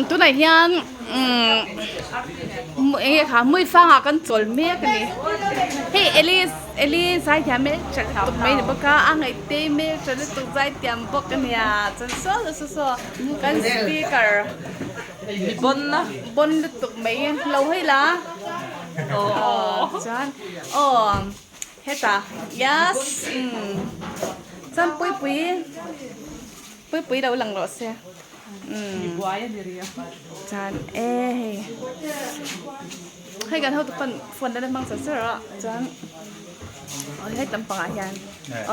Tunah hian umm eng nge kha hmuifang ah kan chawl mek a ni hei Alice Alice zaithiam hmeltha lutuk mai a ni bawk a a ngaihte hmeltha lutuk zaithiam bawk a nia chuan saw saw saw kan speaker bon lutuk mai lo hawi la aw chuan aw hetah yes umm chuan puipui puipui lo lang rawh se. Chuan e hei hei kan hotu pawn phone la hmang char char a chuan aw hei tam pangah hian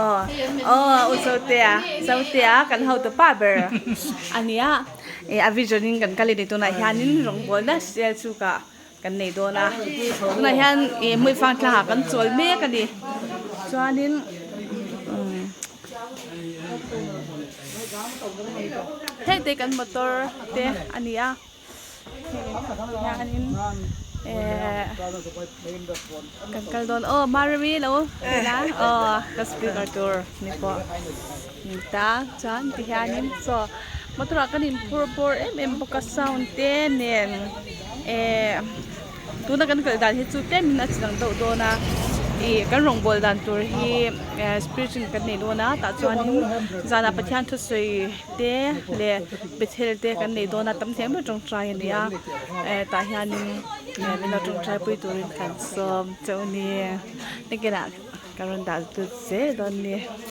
aw aw u zotea zotea kan hotu pa ber a nia eh a vision in kan kal a ni tunah hianin rawngbawlna sial chu ka kan nei dawn a tunah hian ih hmuifang tlangah kan chawl mek a ni chuanin umm heng te kan motor te a ni a hei hianin ehh kan kal dawn aw Maremi lo la aw ka speaker tur ni pawh ni ta chuan ti hianin chaw motor ah kan inphur bawr em em bawk a sound te nen ehh tuna kan kal dan hi chu tlem in a chi dang deuh dawn a ih kan rawngbawl dan tur hi ehh spiritual kan nei dawn a tah chuanin zanah Pathian thusawi te leh bethel te kan nei dawn a tam thei em em tawngtai a ni a eh tah hianin min lo tawngtai pui turin kan sawm chauh a ni nakinah ka rawn dah lut zel dawn a ni.